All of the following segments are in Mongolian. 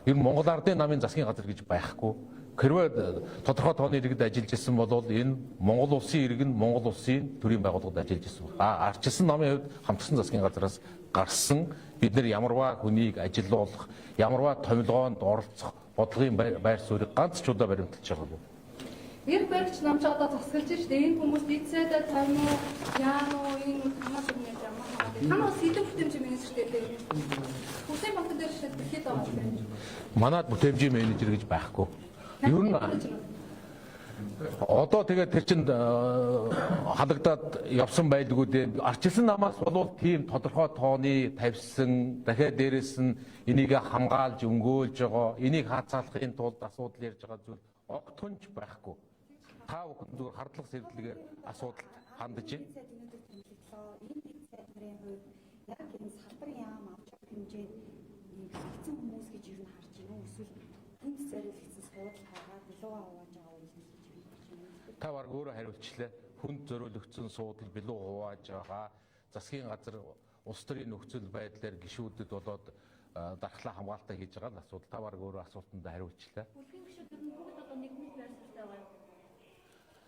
Ер нь Монгол Ардын намын засгийн газар гэж байхгүй. Хэрвээ тодорхой тооны иргэд ажиллаж исэн бол энэ Монгол улсын иргэн Монгол улсын төрийн байгууллагад ажиллаж исэн. Ардчилсан намын хувьд хамтарсан засгийн газараас гарсан бид нар ямарваа хүнийг ажилуулах, ямарваа томилгоонд оролцох бодлогын байр суурийг ганц ч удаа баримталж байгаагүй. Эрх баригч нам ч одоо засаглаж штэ энэ хүмүүс дийцээдээ томь уу, яан уу, энэ танаас юм яаж ямар хамаатай. Та нар сэдэв бүтээмжийн менежертэй дээ. Бүсийн банк дээр шид хэд байгаа юм бэ? Манад бүтээмжийн менежер гэж байхгүй. Ер нь одоо тэгээд тэр чинь халагдаад явсан байлгүй дээ. Арчилсан намаас болвол тийм тодорхой тооны тавьсан, дахиад дээрэс нь энийг хамгаалж өмгөөлж байгаа, энийг хаацаалахын тулд асуудал ярьж байгаа зүйл огтхон ч байхгүй. Та бүхэн зүгээр хардлага сэргэлгээр асуудалд хандаж байна. Сайд өнөөдөр тэмдэглэлээ. Энэ дэд сайд нарын хувьд яг энэ салбар яам авч явах хэмжээнд нэгсэн хүмүүс гэж ер нь харж байна уу? Эсвэл хүнд зориулагдсан суудал хайгаад билүүгээ хувааж байгаа үйлдэл гэж ер нь харж байна уу? Та баг өөрөө хариулчлаа. Хүнд зориулагдсан суудал билүү хувааж байгаа. Засгийн газар улс төрийн нөхцөл байдлаар гишүүдэд болоод дархлаа хамгаалалтаа хийж байгаа л асуудал. Та баг өөрөө асуултанд хариулчлаа. Бүлгийн гишүүд ер нь бүгд одоо нийгмийн байр суурьтай байгаа юм.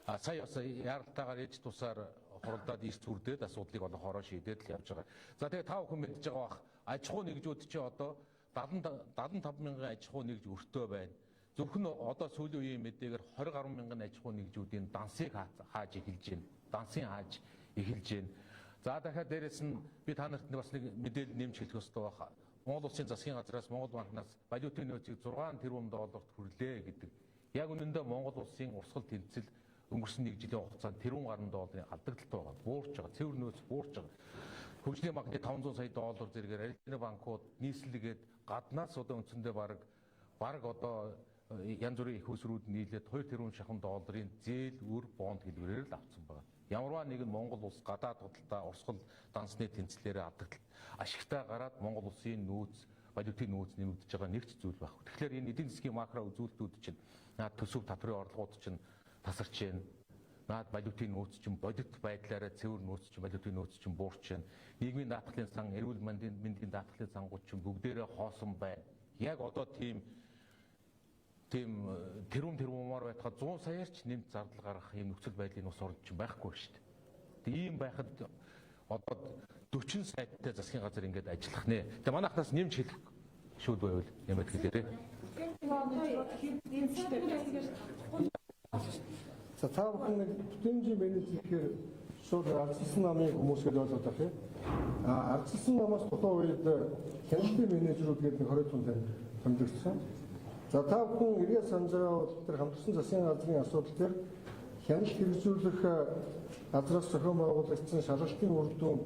Сая бас яаралтайгаар ээж тусаар хуралдаад эрс зүрдээд асуудлыг олохороо шийдээд л явж байгаа. За тэгээ та бүхэн мэдж байгаа бах аж ахуй нэгжүүд чи одоо 70 75 мянган аж ахуй нэгж өртөө байна. Зөвхөн одоо сүүлийн үеийн мэдээгээр 20 гаруй мянган аж ахуй нэгжүүдийн дансыг хааж эхэлж байна. Дансын хааж эхэлж байна. За дахиад дээрэс нь би та нарт бас нэг мэдээлэл нэмж хэлэх ёстой байх. Монгол Улсын засгийн газраас Монгол банкнаас валютын нөөцийг 6 тэрбум долларт хүрлээ гэдэг. Яг үнэндээ Монгол улсын урсгал тэнцэл өнгөрсөн нэг жилийн хугацаанд тэрбум гаруй долларын алдагдaltaй байгаа. Буурч байгаа. Цэвэр нөөц буурч байгаа. Хөгжлийн банкны 500 сая доллар зэрэгээр арилжааны банкуд нийслэлгээд гаднаас одоо үндсэндээ бараг одоо янз бүрийн их усрүүд нийлээд 2 тэрбум шахам долларын зээл үр бонд хэлбэрээр л авсан байгаа. Ямарваа нэгэн Монгол улс гадаад худалдаа урсгал дансны тэнцлээрээ алдагдал ашигтай гараад Монгол улсын нөөц валютын нөөц нэмэгдэж байгаа нэг ч зүйл байхгүй. Тэгэхээр энэ эдийн засгийн макро үзүүлэлтүүд чинь наад төсөв татврын орлогууд чинь тасарч байна. Наад валютын нөөц чинь бодит байдлаараа цэвэр нөөц чинь валютын нөөц чинь буурч байна. Нийгмийн даатгалын сан, эрүүл мэндийн даатгалын сангууд чинь бүгдээрээ хоосон байна. Яг одоо тийм тэрбум тэрбумаар байтгаа 100 саяар ч нэмт зардал гаргах юм нөхцөл байдлын ус орнд чинь байхгүй шүү дээ. Ийм байхад одоо 40 сайттай засгийн газар ингээд ажиллах нэ. Тэгээ манай хатаас нэмж хэлэх шүүд байвал нэмээд хэлээрэй. За та бүхэн нэг бүтээмжийн менежер гэхээр шууд ардчилсан намын хүмүүс гэж ойлгоод байх юм. Ардчилсан намаас тухайн үед хяналтын менежерүүд гэдэг нэг 22 томилогдсон. За та бүхэн эргээ санаж байгаа бол тэр хамтарсан засгийн газрын асуудал дээр хяналт хэрэгжүүлэх газраас зохион байгуулагдсан шалгалтын үр дүн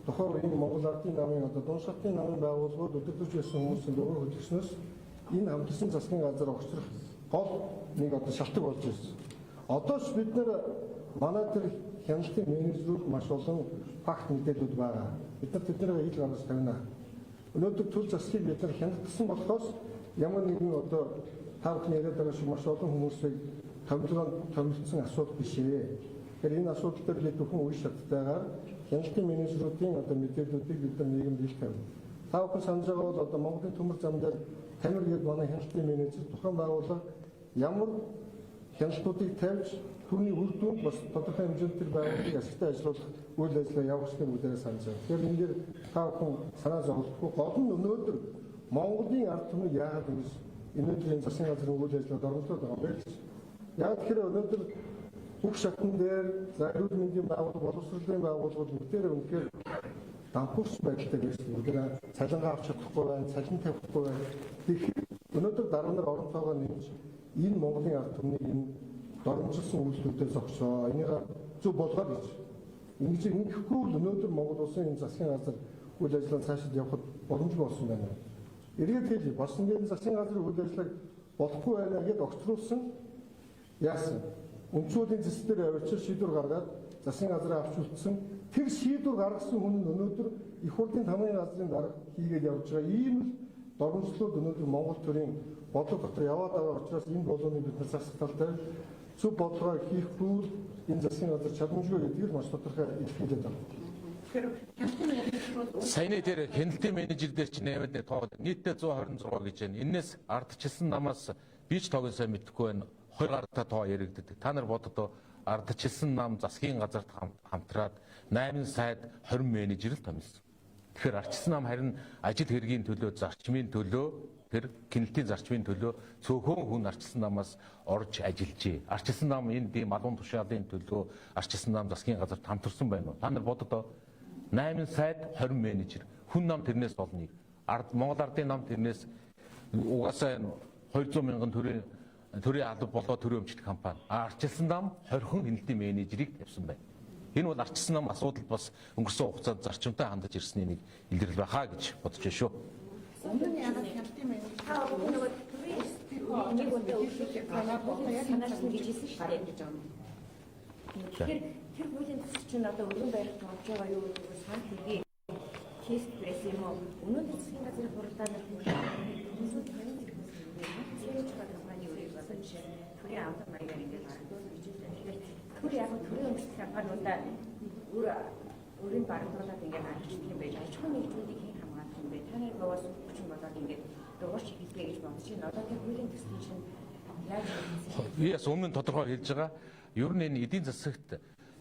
тухайн үеийн Монгол Ардын намын одоо дунд шатын намын байгууллагууд өдөртөж байсан хүмүүсийн дугаар хөтөлснөөс энэ хамтарсан засгийн газар огцрох гол нэг одоо шалтгаан болж ирсэн. Одоо ч бид нар манай тэр хяналтын менежерүүд маш олон факт мэдээлүүд байгаа. Бид нар тэднийг ил гаргаж тавина. Өнөөдөр төл засгийг бид нар хяналтсан болохоос ямар нэгэн одоо та бүхэн яриад байгаа шиг маш олон хүмүүсийг томилгоонд томилсон асуудал биш ээ. Тэгэхээр энэ асуудал дээр бид бүхэн үе шаттайгаар хяналтын менежерүүдийн одоо мэдээллүүдийг бид нар нийгэмд ил тавина. Та бүхэн санаж байгаа бол одоо Монголын төмөр зам дээр Тамир гээд манай хяналтын менежер тухайн байгууллага ямар хяналтуудыг тавьж түүний үр дүнд бас тодорхой хэмжээнд тэр байгууллагыг ашигтай ажилуулах үйл ажиллагаа явуулах бүгдээрээ санаж байгаа. Тэгэхээр энэ дээр та бүхэн санаа зовлохгүй. Гол нь өнөөдөр Монголын ард түмнийг яагаад ингэж өнөөдрийн засгийн газрын үйл ажиллагаа дормжлоод байгаа юм бэ гэж. Яг тэгэхээр өнөөдөр бүх шатн дээр за эрүүл мэндийн байгууллага, боловсролын байгууллагууд бүгдээрээ үнэхээр дампуурч байдалтай байсан. Бүгдээрээ цалингаа авч чадахгүй байна, цалин тавихгүй байна. Тэгэхээр өнөөдөр дарга нар орон тоогоо нэмж энэ Монголын ард түмнийг энэ дормжлсон үйлдэлүүдээ зогсоо. Энийг зөв болгоо гэж. Ингэж ингэхгүй л өнөөдөр Монгол улсын энэ засгийн газар үйл ажиллагаа цаашид явахад боломжгүй болсон байна. Эргээд хэлье. Бас ингээд засгийн газрын үйл ажиллагааг болохгүй байна гэдээ огцруулсан яасан. Өмчүүдийн зэс дээр авчир шийдвэр гаргаад засгийн газраа авч үлдсэн. Тэр шийдвэр гаргасан хүн нь өнөөдөр их хурлын тамгын газрын дарга хийгээд явж байгаа. Ийм л дормжлууд өнөөдөр Монгол төрийн бодлого дотор яваад байгаа учраас энэ болооны бид нар засах тал дээр зөв бодлогоо хийхгүй энэ засгийн газар чадамжгүй гэдгийг маш тодорхой илэрхийлээд байна. Тэгэхээр хяналтын менежерүүд Саяны тэр хяналтын менежер дээр чинь нэмээд нэг тоо нийтдээ 126 гэж байна. Энээс ардчилсан намаас би ч тоог нь сайн мэдэхгүй байна. 20 гаруйтай тоо яригддаг. Та нар боддоо ардчилсан нам засгийн газарт хамтраад 8 сайд 20 менежер л томилсон. Тэгэхээр ардчилсан нам харин ажил хэргийн төлөө, зарчмын төлөө тэр хяналтын зарчмын төлөө цөөхөн хүн ардчилсан намаас орж ажиллажээ. Ардчилсан нам энэ тийм алуун тушаалын төлөө ардчилсан нам засгийн газарт хамтарсан байна уу? Та нар боддоо 8 сайд 20 менежер. Хүн нам тэрнээс олныг. Ард Монгол ардын нам тэрнээс угаасаа 200 мянган төрийн алба болоо төрийн өмчлөх компани. А ардчилсан нам 20 хяналтын менежерийг тавьсан байна. Энэ бол ардчилсан нам асуудал бас өнгөрсөн хугацаанд зарчимтай хандаж ирсний нэг илрэл байхаа гэж бодож байна шүү. Өмнө нь яагаад хяналтын менежер Та нөгөө төрийн нэг удаа өөрчлөлт гаргаад одоо яг санаачсан гэж хэлсэн шүү дээ. гэж байна. Тэгэхээр тэр хуулийн төсөл чинь одоо өргөн барих болж байгаа юу гэдэг нь сан хэргийн тест байсан юм уу? Өнөөдөр засгийн газрын хуралдаанаар хүмүүсүүд төрийн зэрэгс цэрэж байгаа компани өрийг одоо жишээ төрийн авдар маягаар ингээд гаргадуулна гэж байна. Тэгэхээр төр яг нь төрийн өмчлөх компаниудаа өөр өөрийн барагдуулаад ингээд гаргачихдаг юм байж аж ахуйн нэгжүүдийг хэн хамгаалах юм бэ? Та нар богоос хүчин болоод ингээд дугуйч эхэллээ гэж бодож байна. Одоо тэр хуулийн төслийн чинь яаж хэрэгжих вэ? Би бас өмнө нь тодорхой хэлж байгаа. Ер нь энэ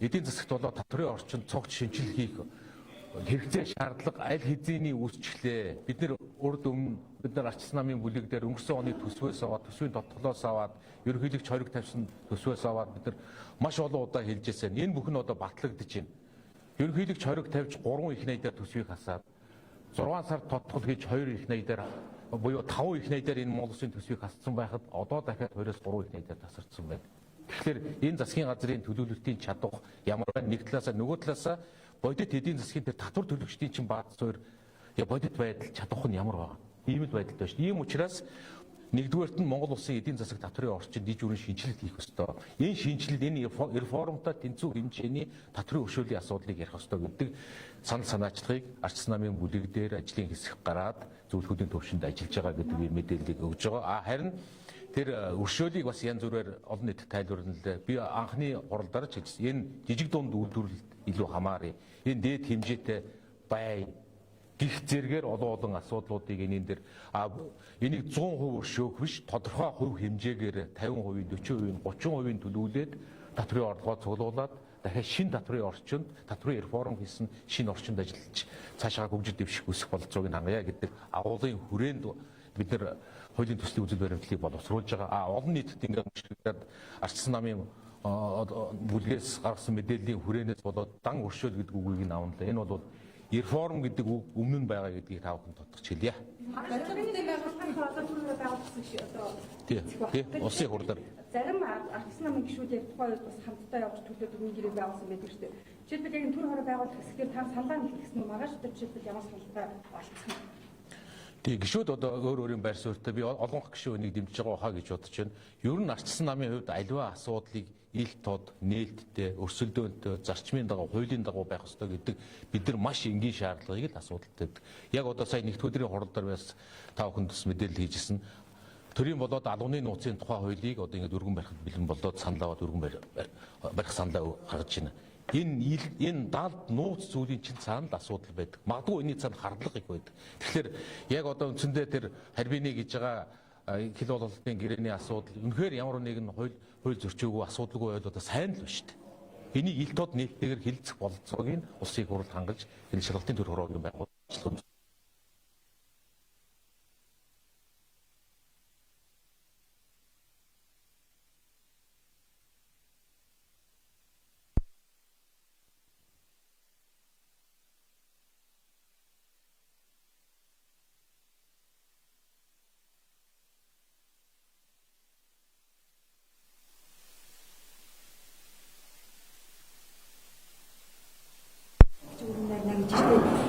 эдийн засагт болоо татврын орчинд цогц шинжил хийх хэрэгцээ шаардлага аль хэзээний үүсчихлээ. Бид нэр урд өмнө бид нар ардчилсан намын бүлэг дээр өнгөрсөн оны төсвөөс аваад төсвийн тодтолоос аваад ерөнхийлөгч хориг тавьсан төсвөөс аваад бид нар маш олон удаа хэлж ирсэн. Энэ бүхэн одоо батлагдаж байна. Ерөнхийлөгч хориг тавьж 3 их найдаар төсвийг хасаад 6 сар тодтол хийж 2 их найдаар буюу 5 их найдаар энэ Монгол улсын төсвийг хассан байхад одоо дахиад 2-оос 3 их найдаар тасардсан байна. Тэгэхээр энэ засгийн газрын төлөөлөлтийн чадвар ямар байна? Нэг талаасаа нөгөө талаасаа бодит эдийн засгийн тэр татвар төлөгчдийн чинь бааз суурь бодит байдал чадвах нь ямар байгаа? Ийм л байдалтай байна шүү. Ийм учраас нэгдүгээрт нь Монгол улсын эдийн засаг татврын орчинд иж бүрэн шинэчлэлт хийх ёстой. Энэ шинэчлэл энэ реформтой тэнцүү хэмжээний татврын өршөөлийн асуудлыг ярих ёстой гэдэг санал санаачлагыг ардчилсан намын бүлэг дээр ажлын хэсэг гараад зөвлөхүүдийн төвшөнд ажиллаж байгаа гэдэг ийм мэдээллийг өгж байгаа. А харин тэр өршөөлийг бас янз бүрээр олон нийтэд тайлбарлана лээ. Би анхны хуралдаар ч хэлсэн. Энэ жижиг дунд үйлдвэрлэлд илүү хамаарыг. Энэ дээд хэмжээтэй бай гих зэргээр олон олон асуудлуудыг энэ дээр энийг 100% өршөөх биш тодорхой хувь хэмжээгээр 50%, 40%, 30% төлөвлөөд татврын орлогоо цуглуулад дахиад шинэ татврын орчинд татврын реформ хийсэн шинэ орчинд ажиллаж цаашаа хөгжил дэвших өсөх бололцоог нь хангая гэдэг агуулгын хүрээнд бид нар хуулийн төслийн үзэл баримтлалыг боловсруулж байгаа. А олон нийтэд ингээд мөчлөгдөд ардчилсан намын бүлгээс гаргасан мэдээллийн хүрээнээс болоод дан өршөөл гэдэг үгийг нь авна лээ. Энэ бол реформ гэдэг үг өмнө нь байгаа гэдгийг та бүхэн тодтогч хэлье. Барилга бүтээн байгуулалтын олон төрлийн байгуулсан шиг одоо Тий. Тий. Улсын хурлаар зарим ардчилсан намын гишүүд яг тухайн үед бас хамтдаа явж төлөө дөрвийн гэрээ байгуулсан байдаг шүү дээ. Жишээлбэл яг энэ төр хороо байгуулах хэсгээр та саналаа нэгтгэсэн үү? Маргааш өдөр жишээлбэл ямар саналтай олцсон юм? Тий, гишүүд одоо өөр өөрийн байр суурьтай би олон гишүүн энийг дэмжиж байгаа хаа гэж бодож байна. Ер нь ардчилсан намын хувьд аливаа асуудлыг ил тод, нээлттэй, өрсөлдөөнтэй, зарчмын дагуу, хуулийн дагуу байх ёстой гэдэг бид нар маш энгийн шаардлагыг л асуудал тавьдаг. Яг одоо сая нэгдүгээр өдрийн хурал дээр бас та бүхэнд бас мэдээлэл хийжсэн. Төрийн болоод албаны нууцын тухай хуулийг одоо ингээд өргөн барихад бэлэн болоод санал аваад өргөн барих саналаа гаргаж байна. Энэ далд нууц зүйлийн чинь цаана л асуудал байдаг. Магадгүй энэний цаана харлага их байдаг. Тэгэхээр яг одоо үндсэндээ тэр харбины гэж байгаа хил бололтын гэрээний асуудал үнэхээр ямар нэгэн хууль зөрчөөгүй асуудалгүй байл одоо сайн л биш үү? Энийг ил тод нээлттэйгээр хилцэх бололцоог нь улсын хурал хангаж хэл шалгалтын төр хороогийн байгууллага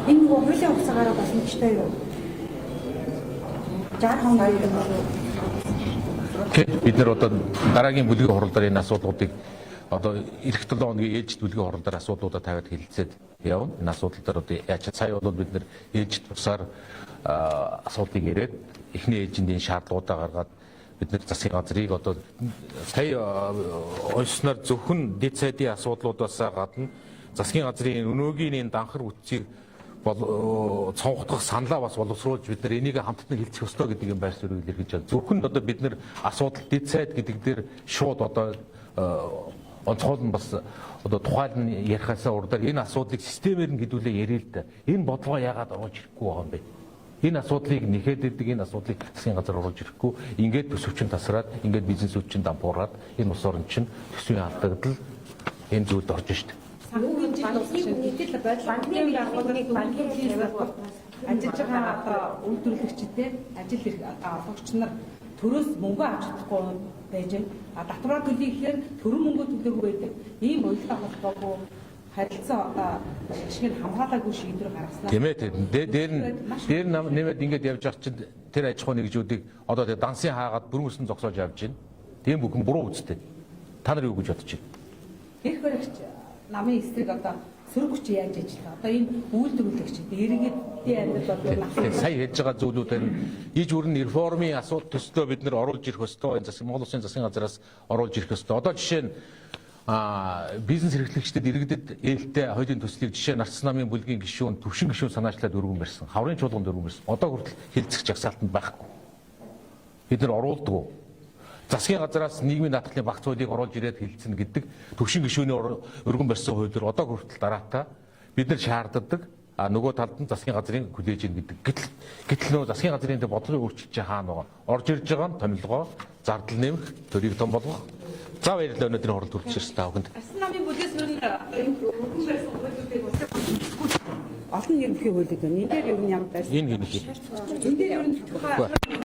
Энэ нөгөө хуулийн хугацаагаараа боломжтой юу? 60 хоног гэдэг нь болов. Бид нар одоо дараагийн бүлгийн хурал дээр энэ асуудлуудыг одоо эх 7 хоногийн ээлжит бүлгийн хурал дээр асуудлуудаа тавиад хэлэлцээд явна. Энэ асуудал дээр одоо яаж сая бол бид нар ээлжит тусаар асуудлыг яриад эхний ээлжинд энэ шаардлагуудаа гаргаад бид нар засгийн газрыг одоо сая уншсанаар зөвхөн дэд сайдын асуудлуудаас гадна Засгийн газрын өнөөгийн энэ данхар бүтцийг бол цонхтгох саналаа бас боловсруулж бид нар энийг хамтд нь хилцэх ёстой гэдэг юм байр суурийг илэрхийлж байна. Зөвхөн одоо бид нар асуудал дэд сайд гэдэг дээр шууд одоо онцгой нь бас одоо тухайл нь ярихаасаа урдаар энэ асуудлыг системээр нь хэдүүлээ яриа л да. Энэ бодлогоо яагаад оруулж ирэхгүй байгаа юм бэ? Энэ асуудлыг нэхэд идэг, энэ асуудлыг засгийн газар оруулж ирэхгүй. Ингээд төсөвчин тасраад, ингээд бизнесүүд чинь дампуураад, энэ улс орн чинь төсвийн алдагдал энэ зүйлд орж штэ. Санхүүгийн жил дуусах нийтлэл бодлого Банкны байгууллагыг банкны тавиаг ажиллаж байгаа одоо үйлдвэрлэгчтэй ажил эрх одоо олгогч нар төрөөс мөнгө авч чадахгүй байж байна. А татвараа төлөе гэхээр төрөн мөнгө төлөөгүй байдаг. Ийм уялдаа холбоогүй харилцаа одоо ашиг нь хамгаалаагүй шийдвэр гаргаснаа. Тийм ээ. Дээр нь нэмээд ингээд явж байгаа чинь тэр аж ахуй нэгжүүдийг одоо тэр дансын хаагаад бүрэн өсөн зогсоож авч байна. Тийм бүхэн буруу үстэй. Та нар юу гэж бодож байна? Эрх баригч намын эсрэг одоо сөрөг хүч яаж ажиллах? Одоо энэ үйлдвэрлэгч иргэдийн амьдрал бол Сая хэлж байгаа зүйлүүдээр нь иж бүрэн реформын асуудал төслөө бид нар оруулж ирэх ёстой. Энэ засгийн Монгол Улсын засгийн газраас оруулж ирэх ёстой. Одоо жишээ нь бизнес эрхлэгчдэд иргэдэд ээлтэй хуулийн төслийг жишээ нь Арц намын бүлгийн гишүүн, төвшин гишүүн санаачлаад өргөн барьсан. Хаврын чуулганд өргөн барьсан. Одоо хүртэл хэлцэх жагсаалтанд байхгүй. Бид нар оруулдаггүй. Засгийн газраас нийгмийн даатгалын багц хуулийг оруулж ирээд хэлцэнэ гэдэг төвшин гишүүний өргөн барьсан хуулиар одоо хүртэл дараатай бид нар шаарддаг. А нөгөө талд нь засгийн газрын хүлээж ийн гэдэг. Гэтэл нөгөө засгийн газрын тэр бодлогыг өөрчилж хаана байгаа. Орж ирж байгаа нь томилгоо, зардал нэмэх, төрийг том болгох. За баярлалаа, өнөөдрийн хурал хүрч ирсэн та бүхэнд. Арсан намын бүлгээс ер нь энэ өргөн барьсан хуулиудыг улсын олон ерөнхий хуулиуд байна. Энэ дээр ер нь ямар байсан? Энэ гинх. Энэ дээр ер нь тухай